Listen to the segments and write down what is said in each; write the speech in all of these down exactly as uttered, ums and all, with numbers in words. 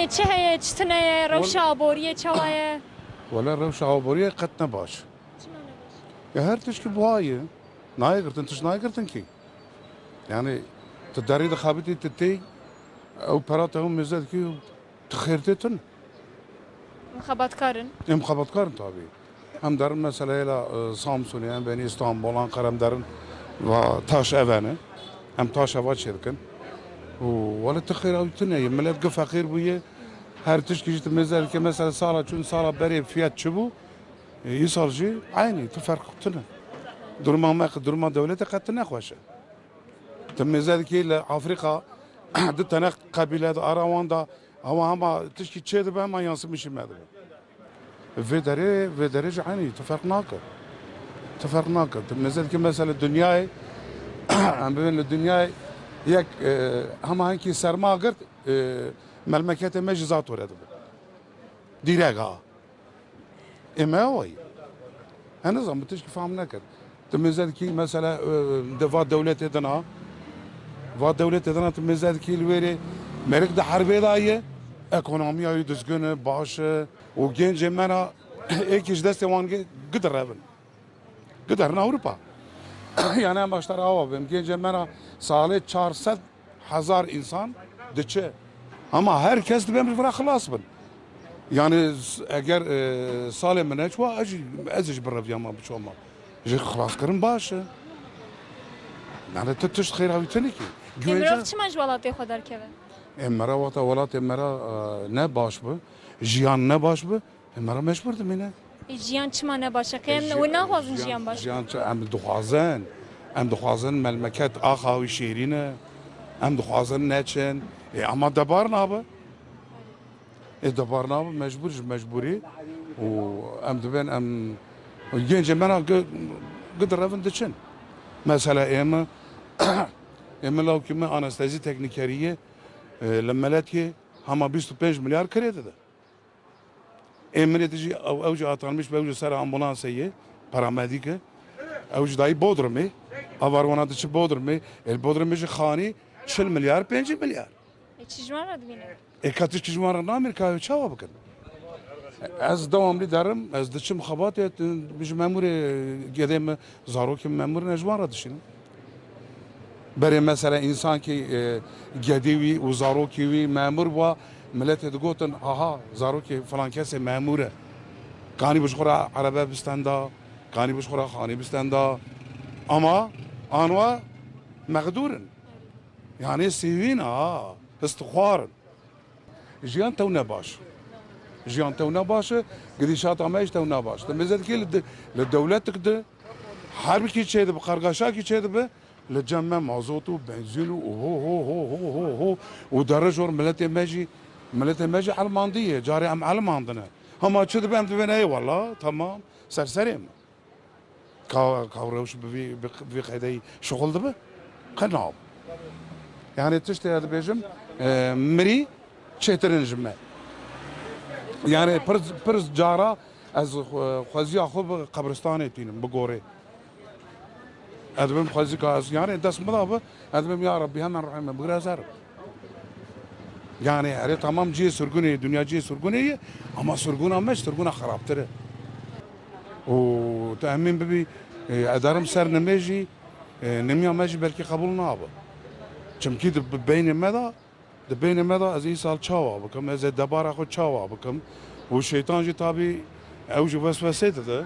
Çi heye, çi tune ye, rewşa aboriyê çawa ye? Wele rewşa aboriyê qet ne baş. Ya her tişkî buha ye. Nayê girtin, tişt nayê girtin kî. Yani tu derî dixebitî, tu tê, ew pera te ew mêze dikî, tu xêr tê tune. Xebatkar in. Em xebatkar in tabî. Em derin mesela hêla, e, Samsunê, em bên Îstanbul, Ankara, em derin va taş eve ne. Em taş eva çêdikin. Û wele tu xêra wî tune ye. Milet gi feqîr bûye. Her tişkî jî tu mêze dike mesela sala çûn sala berê fiyat çi bû? E, îsal jî eynî, tu ferq tune. Duruma me, duruma dewletê qet nexweş e. Tu mêze dikî li Afrîka du tane qebîle di ara wan de, ewa hema tişkî çê dibe, hema yansımışî me dibe. Vê derê, vê derê jî eynî, tu ferq nake. Tu ferq nake. Tu mêze dikî mesela dinyayê, em bibên li dinyayê yek, e, hema hinkî serma girt, e, melmeketê me jî zatore dibe. Dîrek ha. Ê me awayî. He nizam, bi tişkî fam nekir. Tu mêze dikî mesela, e, de va dewletê dina, va dewletê dina tu mêze dikî li wêrê merik di herbê de ye, ekonomiya wî dizgin e, baş e û gencê me ra êkî ji destê wan gi-, gidirevin. Giderin Ewropa. Yani em başlar awa bim. Gencê me ra salê çar sed hezar insan diçe. Ama her kes dibe em ji vira xilas bin. Yani s-, eger, e, salê min neçwa, ez jî, ez jî bireviyama biçoma. Ji xilaskirin baş e. Yani tu tişt xêra wî tenê ki. Ê mirov çima ji welatê xwe derkeve? Ê mera wata welatê mera, e, ne baş bi, jiyan ne baş bi, Ê, me re mecbûr dimîne. Ê, jiyan çima ne baş e? Qey em Ê, wi naxwazin jiyan, jiyan baş? Jiyan çi? Em dixwazin. Em dixwazin melmeket axa wî şêrîn e. Em dixwazin neçin. Ê, ama debar nabe. Ê, debar nabe, mecbûr ji mecbûrî. Û em dibên em, gencê me re gi-, gidirevin diçin. Mesela ême, ême lawkî me anestezî teknîkerî ye, e, li Meletiyê hema bîst û pênc milyar kirê dide. Ê min ê dijî ew, ew jî atanmiş be, ew jî ser ambulansê ye, paramedîk e. Ew jî dayî Bodrumê. Avar wana diçi Bodrumê. Ê li Bodrumê jî xanî çil milyar, pêncî milyar. Ê çi ji wan re dibîne? Ê ka tişkî ji wan re namîn, ka ew çawa bikin? Ez dewamlî derim, ez diçim xebatê, tu, ji memûrê gedê min, zarokê min memûr ne, ji wan re dişînim. Berê mesela însankî, e, gedî wî û zarokî wî memûr bûa, miletê digotin, aha, zarokê filan kesê memûr e. Kanî bi ji xwe re erebe bistenda, kanî bi ji xwe re xanî bistenda. Ama anwa mexdûr in. Yani sîwîn a, histixwar in. Jiyan tew ne baş. Jiyan tew ne baş e, gidîşata me jî tew ne baş. Tu mêze dikî li de-, li dewletik de herbikî çêdibe, qergaşakî çêdibe, li cem me mazot û benzîn û ho ho ho ho ho ho û derij or miletê me jî, miletê me jî elmandî ye. Carê em elmandine. Hema çi dibe em dibên ey wela, temam, ser serê me. Ka, ka rewş bi vî, bi vî qeydeyî şixul dibe? Qe nab. Yani tiştê ez dibêjim, e, mirî çêtirin ji me. Yani pir, pir cara ez xwe-, xweziya xwe bi qebristanê tînim, bi gorê. Ez dibim xwezîka ez, yani dest min da bi, ez dibim ya Rabbî hemen ruhê min bigire ez herim. Yani erê tamam cihê sirgunê ye, dinya cihê sirgunê ye, ama sirguna me ji sirguna xerabtir e. Û tu emîn bibî, e, ederim ser nimê jî, e, nimiya me jî belkî qebûl nabe. Çimkî di bi-, beynê me de, di beynê me de ez îsal çawa bikim, ez ê debara xwe çawa bikim. Û şeytan jî tabî ew jî weswesê dide.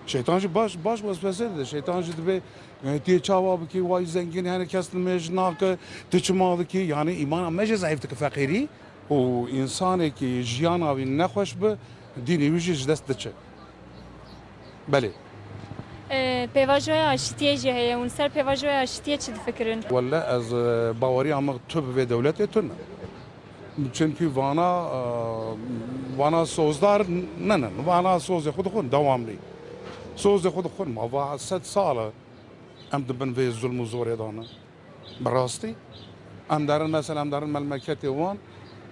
Şeytan jî baş, baş weswesê dide. Şeytan jî dibê, e, tu yê çawa bikî, way zengîn hene kes nimê ji nake, tu çima dikî? Yani îmana me jî zayîf dike feqîrî. Û însanekî jiyana wî nexweş bi, dînê wî jî ji dest diçe. Belê. E, pêvajoya aşitiyê jî heye. Hûn ser pêvajoya aşitiyê çi difikirin? Welle ez, e, baweriya min tu bi vê dewletê tune. Çimkî vana, e, vana sozdar ne ne. Vana sozê xwe dixwin dewamlî. Sozê xwe dixwin. Ma va sed sal e em di bin vê zulm û zorê de ne. Bi rastî. Em derin mesela, em derin melmeketê wan,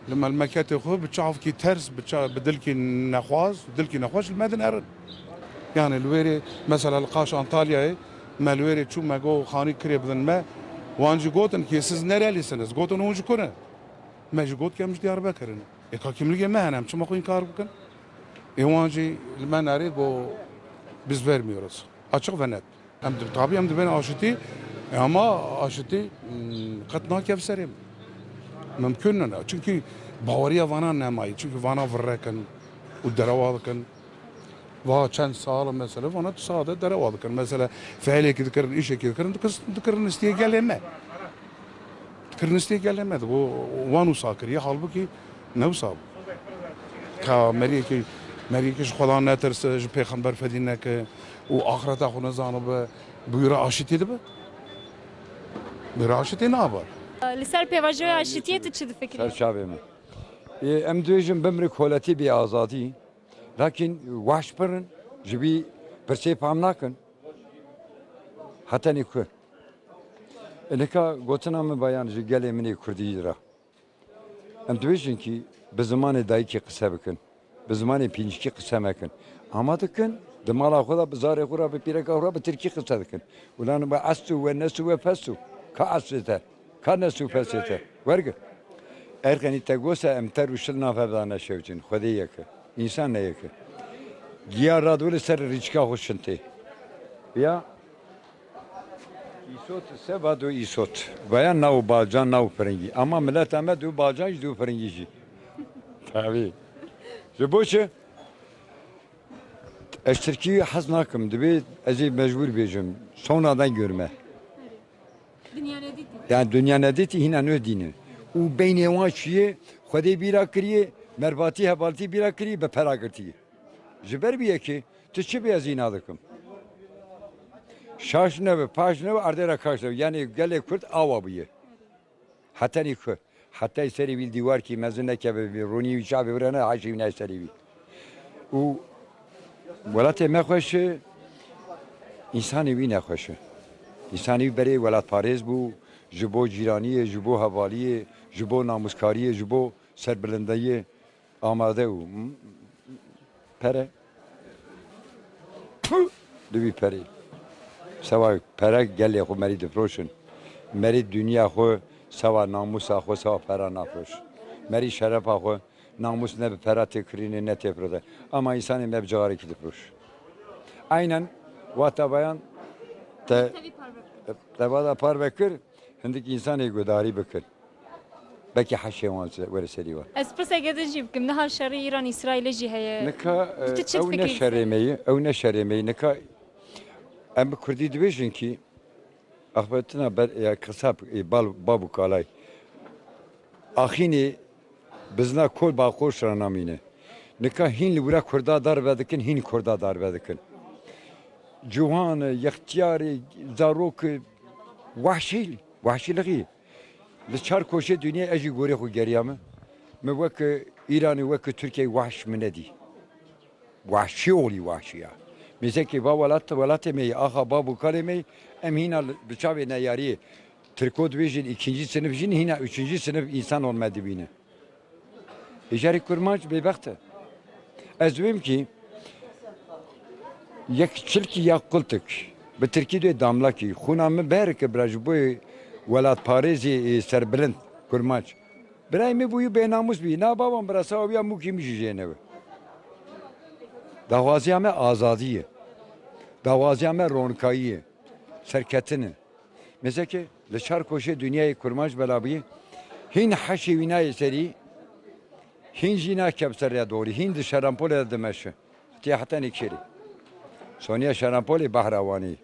li melmeketê xwe bi çavkî ters, bi ça-, bi dilkî nexwaz, dilkî nexweş li me dinerin. Yani li wêrê mesela li qaş Antalyayê me li wêrê çû me got xanî kirê bidin me. Wan jî gotin ki siz nerelisiniz? Gotin hûn ji ku ne? Me jî got ki em ji Diyarbekir in. Ê ka kimligê me hene, em çima xwe inkar bikin? Ê wan jî li me nerê got, biz vermiyoruz. Açık ve net. Em di, tabii em dibên aşitî, e, ama aşitî, hmm, qet nake bi serê min. Mimkun nîne. Çünkü baweriya vana nemayî. Çünkü vana virrekin û derewa dikin. Va çend sal mesela vana tu sade derewa dikin. Mesela feelekî dikirin, îşekî dikirin, dikir-, dikirin istiyê gelê me. Dikirin istiyê gelê me. Bu wan wisa kiriye, halbuki ne wisa bû. Ka meriyekî, meriyekî ji Xweda netirse, ji pêxember fedî neke û axireta xwe nezanibe, bi wî re aşitî dibe? Bi wî re aşitî nabe. Li ser pêvajoya aşitiyê tu çi difikirî? Ser çavê min. Ê, em dibêjin bimri koletî bê azadî. Lakin wahş pir in, ji vî pirsê fam nakin. Hetenî ku. Ê, nika gotina min bayan ji gelê min ê Kurdî re. Em dibêjin kî bi zimanê dayikê qise bikin. Bi zimanê pîncikî qise mekin. Ama dikin, di mala xwe de, bi zarê xwe re, bi pîreka xwe re, bi tirkî qise dikin. Ulan we estu, we nesu, we fesu. Ka esê te, ka nesu fesê te. Wergir. Erxenî te gose em ter û şil navhe da neşewtin. Xwedê yek e. Însan ne yek e. Giya radwê li ser rîçika xwe şintê. Ya. Îsot, se va do îsot. Vaya nav balcan, nav piringî. Ama mileta me do balcan jî do piringî jî. Tabii. Ji bo çi? Ez tirkî hez nakim. Dibê ez ê mecbûr bêjim. Sonradan görme. Dinya nedîtî. Yani dinya nedîtî hîna nû dîne. Û beynê wan çiye, Xwedê bîra kiriye, mervatî hevaltî bîra kiriye, bi pera girtiye. Ji ber bî yekê, tu çi bê ez îna dikim? Şaş nebe, paş nebe, erdê re kaş nebe. Yani gelê Kurd awa bûye. Hetenî ku, hetay serê wî dîwarkî mezin nekeve, ronî wî çavê wira ne, haşê wî ne serê wî. Û welatê me xweş e, însanê wî nexweş e. Însanê wî berê welatparêz bû, ji bo cîraniyê, ji bo hevaliyê, ji bo namûskariyê, ji bo serbilindiyê. Amade û m-, pere. Puh! Dibî perê. Sewa pere gelê xwe merî difroşin. Merî dinya xwe sewa namûsa xwe sewa pera nafroş. Merî şerefa xwe namûs ne bi pera tê kirîne ne tê firote. Ama însanê me bi cixarekî difiroş. Aynen wata bayan te, te vada parve kir, hindik însanê guhdarî bikin. Belkî heşê wan se-, were serî wan. Ez pirseke din jî bikim. Niha şerê Îran-Îsraîlê jî heye. Nika, tu çi difikirî? Ew ne şerê me ye, ew ne şerê me ye. Nika em bi kurdî dibêjin kî axbetina ber, ya, qisa, e, bal, bab û kalay. Axînê bizna kol baqoş ra namîne. Nika hîn li wira kurda darbe dikin, hîn kurda darbe dikin. Ciwan, yextiyarê, zarok, wahşî, wahşîlixî. Li çar koşê dinyê ez jî gorê xwe geriyame. Min wek Îranê, wek Tirkiyeyê wahş min nedî. Wahşî olî wahşî ya. Mêzekê va welat, welatê me yê, axa bab û kalê me yê, em hîna li, bi çavê neyariyê Tirko dibêjin ikinci sınıf jî, hîna üçüncü sınıf însan ol me dibîne. Îcarê kurmanc bêbext e. Ez dibêm kî yek çilkî ya qultik, bi tirkî dê damlakî, xûna min berike bira ji bo welatparêzê, ê, serbilind, kurmanc. Birayê min bûyî bênamûs bî. Na baban bira sawa bîya mûkî min jî jê newe. Daxwaziya me azadî ye. Daxwaziya me ronkayî ye. Serketin e. Mêzeke li çar koşê dinyayê kurmanc bela bûye. Hîn heşê wî nayê serî, hîn jî nake bi ser rêya dorî, hîn di şerampolê de dimeşe. Tiya hetanî kêrî. Soniya şerampolê behra Wanê.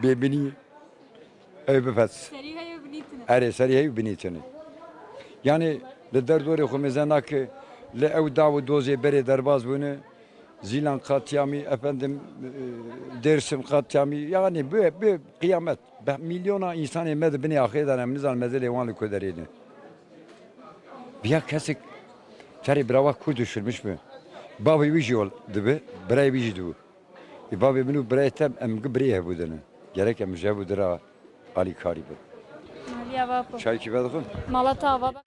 Bêbinî ew bifes. Serî heye binî tune. Erê, serî heye binî tune. Yani li derdorê xwe mêze nake, li ew daw û dozê berê derbaz bûne. Zîlan qatiyamî, efendim, e, Dêrsim qatiyamî, yani bi, bi qiyamet. Be, milyona însanê me di binê axê de ne, em nizanin mezelê wan li ku derê ne. Biya kesek serê bira wa ku düşürmüş mü? Bavê wî jî ol dibi, birayê wî jî dibû. Ê bavê min û birayê te em gi birê hebû dine. Gerek em ji hebû dira alîkarî bin. Maliya va ku. Çaykî vedixwin? Mala te ava be.